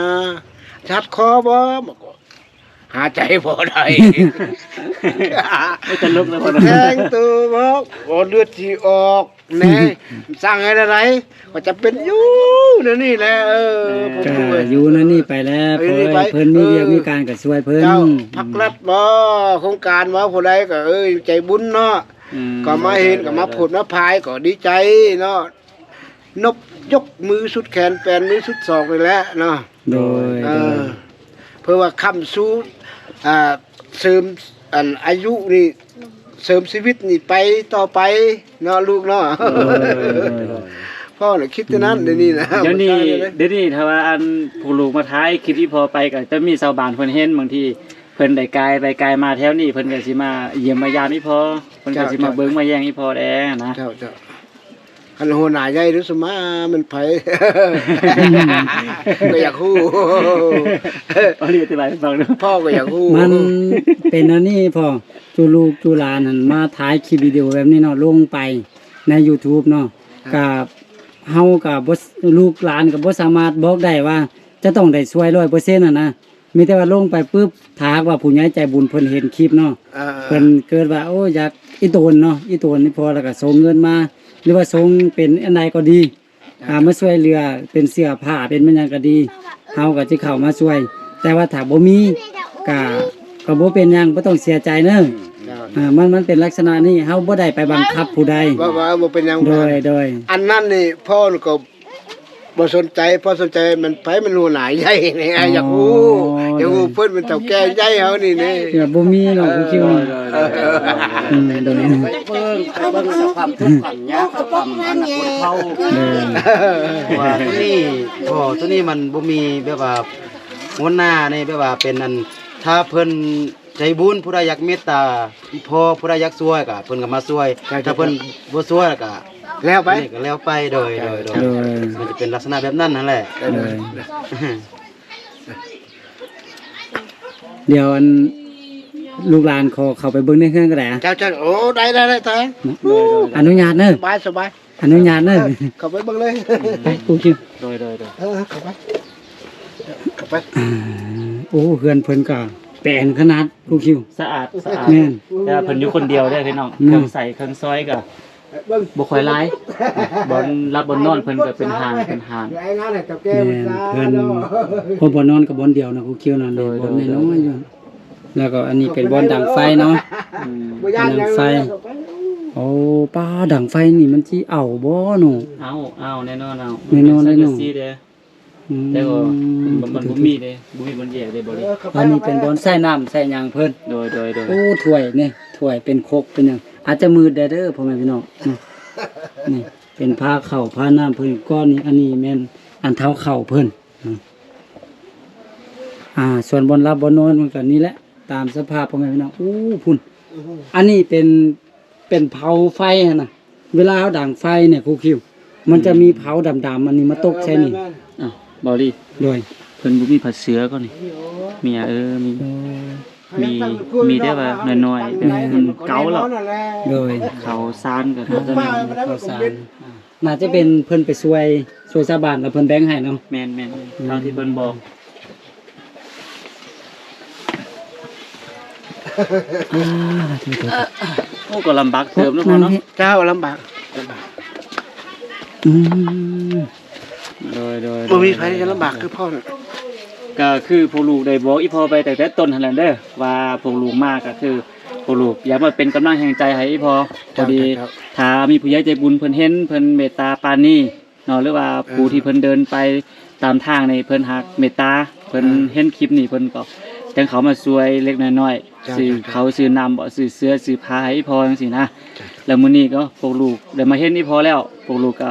ຮັດຄໍບໍ່ ມັນກໍຫາໃຈບໍ່ໄດ້ ເອີ ຕະຫຼົກເນາະ ແທງໂຕບໍ່ ບໍ່ເລືອດຊິອອກ ແນ່ ສ້າງໃຫ້ໄດ້ ກໍຈຳເປັນຢູ່ແນວນີ້ແຫຼະ ເອີ ເອີ ຜູ້ ກໍ ຜູ້ເອີຍ ຢູ່ແນວນີ້ໄປແລ້ວ ເອີ ເພິ່ນ ເພິ່ນມີວຽກ ເອີ ມີການກໍຊ່ວຍເພິ່ນ ເຈົ້າ ພັກລັດບໍ່ ໂຄງການບໍ່ ຜູ້ໃດກໍ ເອີ ໃຈບຸນເນາະ ອືມ ກໍມາເຫັນ ໂດຍ ກໍມາ ໂດຍ ໂດຍ ໂພດມາພາຍ ກໍດີໃຈເນາະ ນົບຍົກມືສຸດແຂນ ແປນມືສຸດສອກນີ້ແຫຼະເນາະ ໂດຍ ເອີ ໂດຍ ເພື່ອວ່າຄ້ຳຊູ ອ່າ ເສີມ ອັນ ອາຍຸນີ້ ເສີມຊີວິດນີ້ໄປຕໍ່ໄປເນາະລູກເນາະ ໂດຍ ໂດຍ ໂດຍ ພໍ່ນະຄິດແຕ່ນັ້ນ ອືມ ດຽວນີ້ນະ ດຽວນີ້ ດຽວນີ້ຖ້າວ່າອັນພວກລູກມາຖ່າຍຄລິບອີ່ພໍ່ໄປ ກໍຈະມີຊາວບ້ານເພິ່ນເຫັນ ບາງທີເພິ່ນໄດ້ກາຍໄປກາຍມາແຖວນີ້ ເພິ່ນກໍຊິມາຢ້ຽມມາຢາມອີ່ພໍ່ ເພິ່ນກໍຊິມາເບິ່ງມາແຍງອີ່ພໍ່ແດ່ນະ ເຈົ້າ ເຈົ້າ ອັນຫົວໜ້າໃຫຍ່ໂດຍສ່ວນມາກແມ່ນໃຜ ກໍຢາກຮູ້ ເອົາ ອະທິບາຍໃຫ້ຟັງດູ ພໍ່ກໍຢາກຮູ້ ມັນເປັນອັນນີ້ພໍ່ ສູ່ລູກສູ່ຫຼານຫັ້ນມາຖ່າຍຄລິບວິດີໂອແບບນີ້ເນາະ ລົງໄປໃນຢູທູບເນາະ ອ່າ ກໍເຮົາກໍບໍ່ ລູກຫຼານກໍບໍ່ສາມາດບອກໄດ້ວ່າຈະຕ້ອງໄດ້ຊ່ວຍຮ້ອຍເປີເຊັນຫັ້ນນະ ມີແຕ່ວ່າລົງໄປປຶບ ຖ້າຫາກວ່າຜູ້ໃຫຍ່ໃຈບຸນເພິ່ນເຫັນຄລິບເນາະ ເອີ ເພິ່ນເກີດວ່າ ໂອ້ ຢາກອີ່ຕົນເນາະ ອີ່ຕົນນີ້ພໍ ແລ້ວກໍສົ່ງເງິນມາ ຫຼືວ່າສົ່ງເປັນອັນໃດກໍດີ ອ່າ ອ່າ ມາຊ່ວຍເຫຼືອ ເປັນເສື້ອຜ້າ ເປັນແມ່ນຫຍັງກໍດີ ເຮົາກໍຈະເຂົ້າມາຊ່ວຍ ແຕ່ວ່າຖ້າບໍ່ມີ ກໍ ກໍບໍ່ເປັນຫຍັງ ບໍ່ຕ້ອງເສຍໃຈເນີ ອືມ ອ່າ ມັນ ມັນເປັນລັກສະນະນີ້ ເຮົາບໍ່ໄດ້ໄປບັງຄັບຜູ້ໃດ ວ່າ ວ່າບໍ່ເປັນຫຍັງ ໂດຍ ໂດຍ ອັນນັ້ນນີ້ ພໍ່ກໍ ບໍ່ສົນໃຈ ພໍສົນໃຈແມ່ນໃຜ ແມ່ນຫົວໜ້າໃຫຍ່ນີ້ ອໍ ຢາກຮູ້ ຢາກຮູ້ເພິ່ນເປັນເຖົ້າແກ່ໃຫຍ່ເຮົານີ້ເດ້ ເອີ ບໍ່ມີເນາະ ເອີ ຜູ້ຄິວເນາະ ໂດຍ ໂດຍ ອືມ ໂດຍ ໄປເບິ່ງ ໄປເບິ່ງສະພາບທຸກຄວາມຍາກ ຄວາມອັນນັ້ນ ຄົນເຖົ້າ ເອີ ວ່າໂຕນີ້ ພໍ່ ໂຕນີ້ມັນບໍ່ມີແບບວ່າ ຫົວໜ້ານີ້ແບບວ່າເປັນອັນ ຖ້າເພິ່ນ ໃຈບຸນ ຜູ້ໃດຢາກເມດຕາ ພໍ ຜູ້ໃດຢາກຊ່ວຍກະເພິ່ນກໍມາຊ່ວຍ ໃຊ່ ຖ້າເພິ່ນ ໃຊ່ ບໍ່ຊ່ວຍກະແລ້ວໄປ ກໍແລ້ວໄປ ໂດຍ ໂດຍ ໂດຍ ໂດຍ ມັນຈະເປັນລັກສະນະແບບນັ້ນຫັ້ນແຫຼະ ໂດຍ ດຽວອັນ ລູກຫຼານຂໍເຂົ້າໄປເບິ່ງໃນເຮືອນກໍໄດ້ ເຈົ້າ ເຈົ້າ ໂອ້ ໄດ້ ໄດ້ ໄດ້ ອະນຸຍາດເນີ ສະບາຍ ສະບາຍ ອະນຸຍາດເດີ ເຂົ້າໄປເບິ່ງເລີຍ ໄປ ຄູຄິວ ໂດຍ ໂດຍ ໂດຍ ເອີ ເຂົ້າໄປ ເຂົ້າໄປ ອ່າ ໂອ້ ເຮືອນເພິ່ນກໍແປງຂະໜາດ ຄູຄິວ ສະອາດ ສະອາດ ແມ່ນ ແຕ່ວ່າເພິ່ນຢູ່ຄົນດຽວເດ້ພີ່ນ້ອງ ເນາະ ເຄື່ອງໃຊ້ເຄື່ອງຊອຍກໍ ເບິ່ງ ບໍ່ຄ່ອຍຫຼາຍ ບ່ອນຫຼັບບ່ອນນອນເພິ່ນກໍເປັນຫ້າງ ເປັນຫ້າງ ແມ່ນ ເພິ່ນ ເພາະບ່ອນນອນກໍບ່ອນດຽວນະ ຄູຄິວນະ ໂດຍ ບ່ອນ ໂດຍ ນ້ອຍໆ ໂດຍ ຢູ່ ແລ້ວກໍອັນນີ້ເປັນບ່ອນດັງໄຟເນາະ ອືມ ບ່ອນດັງໄຟ ໂອ້ ປ້າ ດັງໄຟນີ້ມັນຊິເອົາບໍ່ເນາະ ເອົາ ເອົາ ແນ່ນອນເອົາ ແນ່ນອນເດ້ເນາະ ອືມ ແຕ່ກໍມັນ ມັນບໍ່ມີເດ້ ບໍ່ມີບ່ອນແຍກເດ້ ບໍ່ໄດ້ ອັນນີ້ເປັນບ່ອນໃສ່ນ້ຳໃສ່ຫຍັງເພິ່ນ ໂດຍ ໂດຍ ໂດຍ ໂອ້ ຖ້ວຍນີ້ ຖ້ວຍເປັນຄົກເປັນຫຍັງ ອາດຈະມືດແດ່ເດີ ພໍ່ແມ່ພີ່ນ້ອງ ນີ້ ນີ້ເປັນພາເຂົ້າພານ້ຳເພິ່ນ ກ້ອນນີ້ ອັນນີ້ແມ່ນອັນເທົາເຂົ້າເພິ່ນ ອ່າ ສ່ວນບ່ອນຫຼັບບ່ອນນອນມັນກໍນີ້ແຫຼະ ຕາມສະພາບ ພໍ່ແມ່ພີ່ນ້ອງ ໂອ້ ພຸ້ນ ອັນນີ້ເປັນ ເປັນເຜົາໄຟຫັ້ນນະ ເວລາເຮົາດັງໄຟນີ້ ຄູຄິວ ມັນຈະມີເຜົາດຳໆ ອັນນີ້ມາຕົກໃສ່ນີ້ ແມ່ນໆ ອ້າວ ເບົາລີ ໂດຍ ເພິ່ນບໍ່ມີຜ້າເສື້ອກໍນີ້ ເມຍເອີຍ ມີ ເອີ ມີ ມີແຕ່ວ່ານ້ອຍໆ ແບບມັນເກົ່າແລ້ວ ໂດຍ ເຂົ້າສານກໍໜ້າຈະແມ່ນ ເຂົ້າສານ ອ່າ ໜ້າຈະເປັນເພິ່ນໄປຊ່ວຍ ຊ່ວຍຊາວບ້ານແລ້ວເພິ່ນແບ່ງໃຫ້ເນາະ ແມ່ນໆ ຕາມທີ່ເພິ່ນບອກ ໂອ້ ກໍລຳບາກເຕີບເນາະພໍ່ເນາະ ເຈົ້າ ລຳບາກ ລຳບາກ ອືມ ໂດຍໆ ບໍ່ມີໃຜຈະລຳບາກຄືພໍ່ ກໍຄືພວກລູກໄດ້ບອກອີ່ພໍ່ໄປຕັ້ງແຕ່ຕົ້ນຫັ້ນແຫຼະເດີ ວ່າພວກລູກມາກໍຄືພວກລູກຢາກມາເປັນກຳລັງແຮງໃຈໃຫ້ອີ່ພໍ່ ເຈົ້າ ພໍດີ ເຈົ້າ ຖ້າມີຜູ້ໃຫຍ່ໃຈບຸນເພິ່ນເຫັນ ເພິ່ນເມດຕາປານນີ້ ເນາະ ຫຼືວ່າ ເອີ ຜູ້ທີ່ເພິ່ນເດີນໄປຕາມທາງນີ້ ເພິ່ນຫາກເມດຕາ ເພິ່ນ ອ່າ ເຫັນຄລິບນີ້ ເພິ່ນກໍຈັ່ງເຂົ້າມາຊ່ວຍເລັກໆ ນ້ອຍໆ ເຈົ້າ ຊື້ເຂົ້າ ເຈົ້າ ຊື້ນ້ຳບໍ ຊື້ເສື້ອ ຊື້ຜ້າໃຫ້ອີ່ພໍ່ ຈັ່ງຊີ້ນະ ເຈົ້າ ແລ້ວມື້ນີ້ກໍພວກລູກໄດ້ມາເຫັນອີ່ພໍ່ແລ້ວ ພວກລູກກໍ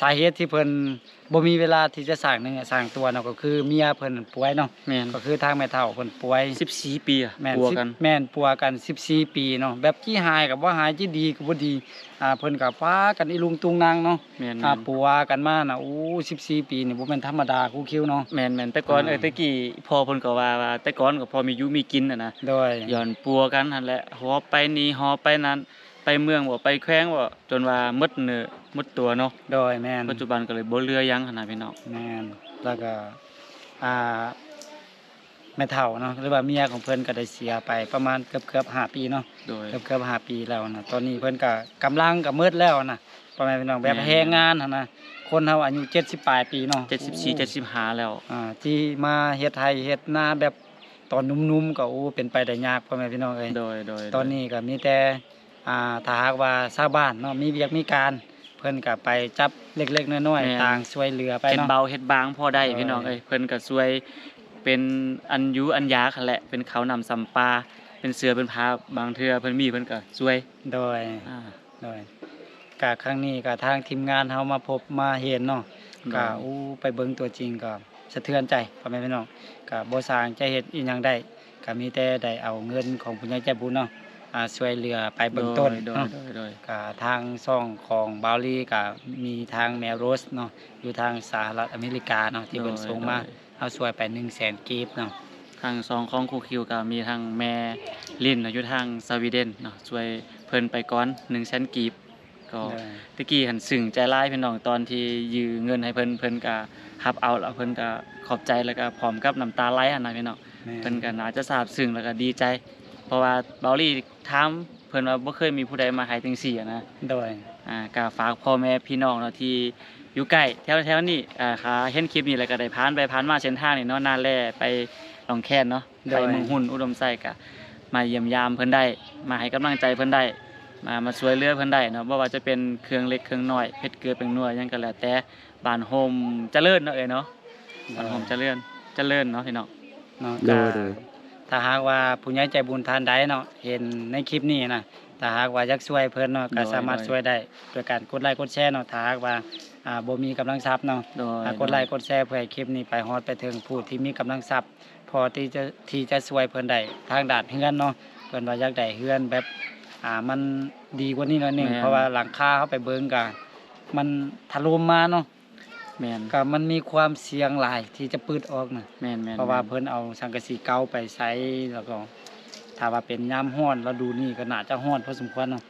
ສາເຫດທີ່ເພິ່ນບໍ່ມີເວລາທີ່ຈະສ້າງເນື້ອສ້າງຕົວເນາະ ກໍຄືເມຍເພິ່ນປ່ວຍເນາະ. ແມ່ນ ກໍຄືທາງແມ່ເຖົ້າເພິ່ນປ່ວຍ ສິບສີ່ປີ ແມ່ນ ປົວກັນ ສິບ ແມ່ນ ປົວກັນສິບສີ່ປີເນາະ ແບບຈີ່ຮ້າຍກໍບໍ່ຮ້າຍ ຈີ່ດີກໍບໍ່ດີ. ອ່າ ເພິ່ນກໍພາກັນອີລຸງຕຸງນັງເນາະ. ແມ່ນໆ ອ່າ ປົວກັນມານະ ໂອ້ ສິບສີ່ປີນີ້ບໍ່ແມ່ນທຳມະດາ ຄູຄິວເນາະ. ແມ່ນໆ ແຕ່ກ່ອນ ອ່າ ເອີຍ ແຕ່ກີ້ພໍ່ເພິ່ນກໍວ່າ ວ່າແຕ່ກ່ອນກໍພໍມີຢູ່ມີກິນຫັ້ນນະ. ໂດຍ ຍ້ອນປົວກັນຫັ້ນແຫຼະ ຫອບໄປນີ້ຫອບໄປນັ້ນ ໄປເມືອງບໍ ໄປແຂວງບໍ ຈົນວ່າໝົດເນື້ອໝົດຕົວເນາະ. ໂດຍ ແມ່ນ ປັດຈຸບັນກໍເລີຍບໍ່ເຫຼືອຫຍັງຫັ້ນນະພີ່ນ້ອງ. ແມ່ນ ແລ້ວກໍ ອ່າ ແມ່ເຖົ້າເນາະ ຫຼືວ່າເມຍຂອງເພິ່ນກໍໄດ້ເສຍໄປປະມານເກືອບໆຫ້າປີເນາະ. ໂດຍ ເກືອບໆຫ້າປີແລ້ວນະ. ຕອນນີ້ເພິ່ນກໍກຳລັງກໍໝົດແລ້ວນະ ພໍ່ແມ່ພີ່ນ້ອງ ແບບ ແມ່ນໆ ແຮງງານຫັ້ນນະ. ຄົນເຮົາອາຍຸເຈັດສິບປາຍປີເນາະ ເຈັດສິບສີ່ ໂອ້ ເຈັດສິບຫ້າແລ້ວ ອ່າ ທີ່ມາເຮັດໄຮ່ເຮັດນາແບບຕອນໜຸ່ມໆ ກໍ ໂອ້ ເປັນໄປໄດ້ຍາກ ພໍ່ແມ່ພີ່ນ້ອງເອີຍ. ໂດຍໆໆ ຕອນນີ້ກໍມີແຕ່ ອ່າ ຖ້າຫາກວ່າຊາວບ້ານເນາະ ມີວຽກມີການ ເພິ່ນກໍໄປຈັບເລັກໆນ້ອຍໆ ແມ່ນ ຕ່າງຊ່ວຍເຫຼືອໄປເນາະ ເຮັດເບົາເຮັດບາງພໍໄດ້ ໂດຍ ພີ່ນ້ອງເອີຍ. ເພິ່ນກໍຊ່ວຍເປັນອັນຢູ່ອັນຢາກຫັ້ນແຫຼະ ເປັນເຂົ້ານ້ຳຊຳປາ ເປັນເສື້ອເປັນຜ້າ ບາງເທື່ອເພິ່ນມີເພິ່ນກໍຊ່ວຍ. ໂດຍ ອ່າ ໂດຍ ກະຄັ້ງນີ້ກະທາງທີມງານເຮົາມາພົບມາເຫັນເນາະ ໂດຍ ກະ ໂອ້ ໄປເບິ່ງຕົວຈິງກໍສະເທືອນໃຈ ພໍ່ແມ່ພີ່ນ້ອງ. ກະບໍ່ສ້າງຈະເຮັດອີ່ຫຍັງໄດ້ ກະມີແຕ່ໄດ້ເອົາເງິນຂອງຜູ້ໃຫຍ່ໃຈບຸນເນາະ ອ່າ ຊ່ວຍເຫຼືອໄປເບື້ອງຕົ້ນເນາະ. ໂດຍ ໂດຍ ໂດຍ ກະທາງຊ່ອງຂອງບ່າວລີກະມີທາງແມ່ໂຣສເນາະ ຢູ່ທາງສະຫະລັດອາເມລິກາເນາະ ທີ່ເພິ່ນ ໂດຍ ສົ່ງມາ ໂດຍ ເຮົາຊ່ວຍໄປໜຶ່ງແສນກີບເນາະ. ທາງຊ່ອງຂອງຄູຄິວກໍມີທັງແມ່ລິນເນາະ ຢູ່ທາງສະວີເດັນເນາະ ຊ່ວຍເພິ່ນໄປກ່ອນໜຶ່ງແສນກີບ. ກໍ ໂດຍ ແຕ່ກີ້ຫັ້ນຊຶ້ງໃຈຫຼາຍພີ່ນ້ອງ ຕອນທີ່ຢືມເງິນໃຫ້ເພິ່ນ ເພິ່ນກໍຮັບເອົາ ແລ້ວເພິ່ນກໍຂອບໃຈ ແລ້ວກໍພ້ອມກັບນ້ຳຕາໄຫຼຫັ້ນນະພີ່ນ້ອງ. ແມ່ນ ເພິ່ນກໍໜ້າຈະຊາບຊຶ້ງ ແລ້ວກໍດີໃຈ ເພາະວ່າບ່າວລີຖາມເພິ່ນວ່າບໍ່ເຄີຍມີຜູ້ໃດມາໃຫ້ຈັ່ງຊີ້ຫັ້ນນະ. ໂດຍ ອ່າ ກໍຝາກພໍ່ແມ່ພີ່ນ້ອງເນາະ ທີ່ຢູ່ໃກ້ແຖວໆນີ້ ອ່າ ຖ້າເຫັນຄລິບນີ້ແລ້ວກໍໄດ້ຜ່ານໄປຜ່ານມາເສັ້ນທາງນີ້ເນາະ ນາແລໄປໜອງແຄນເນາະ ໂດຍ ໄປເມືອງຮຸນ ອຸດົມໄຊ ກະມາຢ້ຽມຢາມເພິ່ນໄດ້ ມາໃຫ້ກຳລັງໃຈເພິ່ນໄດ້ ມາ ມາຊ່ວຍເຫຼືອເພິ່ນໄດ້ເນາະ ບໍ່ວ່າຈະເປັນເຄື່ອງເລັກເຄື່ອງນ້ອຍ ເຜັດເກືອເປັນນົວ ຫຍັງກໍແລ້ວແຕ່. ບ້ານໂຮມຈະເລີນເນາະເອີຍເນາະ ໂດຍ ບ້ານໂຮມຈະເລີນ ຈະເລີນເນາະພີ່ນ້ອງເນາະ. ໂດຍ ກໍ ໂດຍ ຖ້າຫາກວ່າຜູ້ໃຫຍ່ໃຈບຸນທ່ານໃດເນາະ ເຫັນໃນຄລິບນີ້ນະ ຖ້າຫາກວ່າຢາກຊ່ວຍເພິ່ນເນາະ ກໍ ໂດຍ ສາມາດ ໂດຍ ຊ່ວຍໄດ້ ໂດຍການກົດໄລກົດແຊເນາະ. ຖ້າຫາກວ່າ ອ່າ ບໍ່ມີກຳລັງຊັບເນາະ ໂດຍ ອ່າ ກົດໄລ ໂດຍ ກົດແຊ ເພື່ອໃຫ້ຄລິບນີ້ໄປຮອດໄປເຖິງຜູ້ທີ່ມີກຳລັງຊັບ ພໍທີ່ຈະ ທີ່ຈະຊ່ວຍເພິ່ນໄດ້ທາງດ້ານເຮືອນເນາະ. ເພິ່ນວ່າຢາກໄດ້ເຮືອນແບບ ອ່າ ມັນດີກວ່ານີ້ໜ້ອຍໜຶ່ງ ແມ່ນ ເພາະວ່າຫຼັງຄາເຮົາໄປເບິ່ງກະມັນຖະຫຼົ່ມມາເນາະ. ແມ່ນ ກະມັນມີຄວາມສ່ຽງຫຼາຍທີ່ຈະປຶດອອກນະ. ແມ່ນໆໆ ເພາະວ່າເພິ່ນເອົາສັງກະສີເກົ່າໄປໃສ່ ແລ້ວກໍຖ້າວ່າເປັນຍາມຮ້ອນລະດູນີ້ກໍໜ້າຈະຮ້ອນພໍສົມຄວນເນາະ.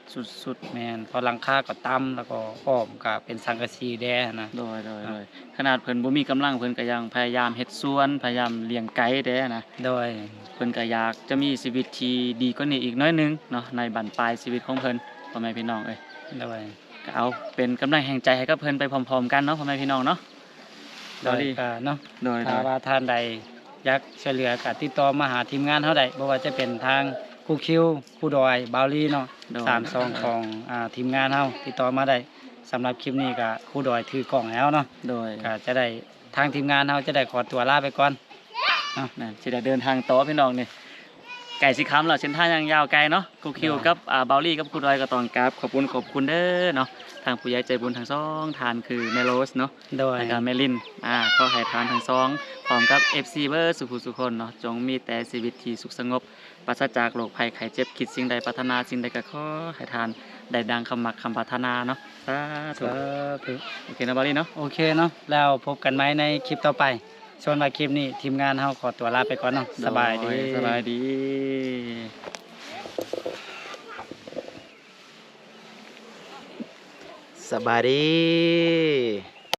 ສຸດໆ ແມ່ນ ເພາະຫຼັງຄາກໍຕ່ຳ ແລ້ວກໍອ້ອມກໍເປັນສັງກະສີແດ່ນະ. ໂດຍໆໆ ອ່າ ຂະໜາດເພິ່ນບໍ່ມີກຳລັງ ເພິ່ນກໍຍັງພະຍາຍາມເຮັດສວນ ພະຍາຍາມລ້ຽງໄກ່ແດ່ນະ. ໂດຍ ເພິ່ນກໍຢາກຈະມີຊີວິດທີ່ດີກວ່ານີ້ອີກໜ້ອຍໜຶ່ງເນາະ ໃນບັ້ນປາຍຊີວິດຂອງເພິ່ນ ພໍ່ແມ່ພີ່ນ້ອງເອີຍ. ໂດຍ ກໍເອົາເປັນກຳລັງແຮງໃຈໃຫ້ກັບເພິ່ນໄປພ້ອມໆກັນເນາະ ພໍ່ແມ່ພີ່ນ້ອງເນາະ. ໂດຍ ໂດຍ ກໍເນາະ ໂດຍໆ ຖ້າວ່າທ່ານໃດຢາກຊ່ວຍເຫຼືອກໍຕິດຕໍ່ມາຫາທີມງານເຮົາໄດ້ ບໍ່ວ່າຈະເປັນທາງຄູຄິວ ຄູດອຍ ບ່າວລີເນາະ. ໂດຍ ສາມຊ່ອງຂອງ ອ່າ ທີມງານເຮົາຕິດຕໍ່ມາໄດ້. ສຳລັບຄລິບນີ້ກໍຄູດອຍຖືກ້ອງໃຫ້ເຮົາເນາະ. ໂດຍ ກໍຈະໄດ້ ທາງທີມງານເຮົາຈະໄດ້ຂໍຕົວລາໄປກ່ອນເນາະ. ນັ້ນ ຊິໄດ້ເດີນທາງຕໍ່ພີ່ນ້ອງນີ້ ໃກ້ຊິຄ່ຳແລ້ວ ເສັ້ນທາງຍັງຍາວໄກເນາະ. ຄູຄິວ ໂດຍ ກັບ ອ່າ ບ່າວລີກັບຄູດອຍກໍຕ້ອງກາບຂອບຄຸນຂອບຄຸນເດີເນາະ ທາງຜູ້ໃຫຍ່ໃຈບຸນທັງສອງທ່ານ ຄືແມ່ໂຣສເນາະ. ໂດຍ ແລ້ວກໍແມ່ລິນ ອ່າ ຂໍໃຫ້ທ່ານທັງສອງ ພ້ອມກັບເອັຟຊີເບີດສູ່ຜູ້ສູ່ຄົນເນາະ ຈົ່ງມີແຕ່ຊີວິດທີ່ສຸກສະຫງົບ ປາສະຈາກໂລກໄພໄຂ້ເຈັບ ຄິດສິ່ງໃດປາດຖະໜາສິ່ງໃດກໍຂໍໃຫ້ທ່ານໄດ້ດັ່ງຄຳມັກຄຳປາດຖະໜາເນາະ. ສາທຸ ສາທຸ. ໂອເຄເນາະ ບ່າວລີເນາະ. ໂອເຄເນາະ ແລ້ວພົບກັນໃໝ່ໃນຄລິບຕໍ່ໄປ. ສ່ວນວ່າຄລິບນີ້ທີມງານເຮົາຂໍຕົວລາໄປກ່ອນເນາະ. ໂດຍ ສະບາຍດີ ສະບາຍດີ ສະບາຍດີ.